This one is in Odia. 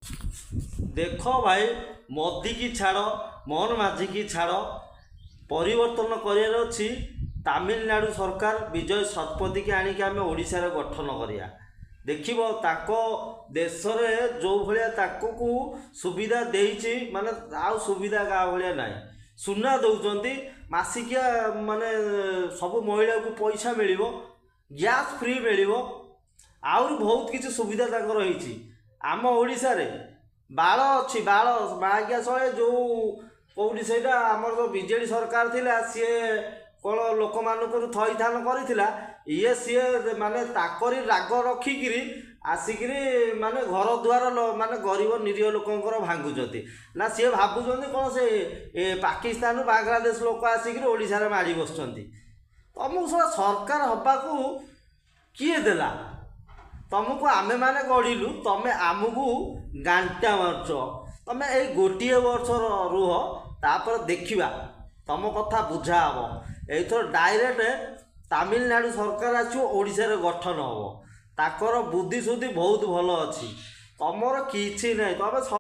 ଦେଖ ଭାଇ, ମୋଦିକି ଛାଡ଼, ମୋହନ ମାଝିକି ଛାଡ଼, ପରିବର୍ତ୍ତନ କରିବାର ଅଛି। ତାମିଲନାଡ଼ୁ ସରକାର ବିଜୟ ଶତପଥୀକି ଆଣିକି ଆମେ ଓଡ଼ିଶାରେ ଗଠନ କରିବା। ଦେଖିବ, ତାଙ୍କ ଦେଶରେ ଯେଉଁ ଭଳିଆ ତାଙ୍କୁ ସୁବିଧା ଦେଇଛି, ମାନେ ଆଉ ସୁବିଧା କାହା ଭଳିଆ ନାହିଁ। ସୁନା ଦେଉଛନ୍ତି ମାସିକିଆ, ମାନେ ସବୁ ମହିଳାକୁ ପଇସା ମିଳିବ, ଗ୍ୟାସ୍ ଫ୍ରି ମିଳିବ, ଆହୁରି ବହୁତ କିଛି ସୁବିଧା ତାଙ୍କର ହେଇଛି। ଆମ ଓଡ଼ିଶାରେ ବାଳ ଅଛି, ବାଳ ମାଗିଆ ଶଳେ। ଯେଉଁ କେଉଁଠି ସେଇଟା ଆମର ଯେଉଁ ବିଜେଡ଼ି ସରକାର ଥିଲା, ସିଏ କ'ଣ ଲୋକମାନଙ୍କର ଥଇଥାନ କରିଥିଲା? ଇଏ ସିଏ ମାନେ ତାଙ୍କରି ରାଗ ରଖିକିରି ଆସିକିରି ମାନେ ଘର ଦ୍ୱାର ମାନେ ଗରିବ ନିରୀହ ଲୋକଙ୍କର ଭାଙ୍ଗୁଛନ୍ତି ନା ସିଏ ଭାବୁଛନ୍ତି କ'ଣ ସେ ପାକିସ୍ତାନରୁ ବାଂଲାଦେଶ ଲୋକ ଆସିକିରି ଓଡ଼ିଶାରେ ମାଡ଼ି ବସୁଛନ୍ତି? ତମକୁ ଶଳା ସରକାର ହେବାକୁ କିଏ ଦେଲା? ତମକୁ ଆମେମାନେ ଗଢ଼ିଲୁ, ତମେ ଆମକୁ ଗାଣ୍ଟା ମାରୁଛ। ତମେ ଏଇ ଗୋଟିଏ ବର୍ଷ ରୁହ, ତାପରେ ଦେଖିବା, ତମ କଥା ବୁଝା ହେବ। ଏଇଥର ଡାଇରେକ୍ଟ ତାମିଲନାଡ଼ୁ ସରକାର ଆସିବ, ଓଡ଼ିଶାରେ ଗଠନ ହେବ। ତାଙ୍କର ବୁଦ୍ଧି ସୁଦ୍ଧି ବହୁତ ଭଲ ଅଛି, ତମର କିଛି ନାହିଁ। ତମେ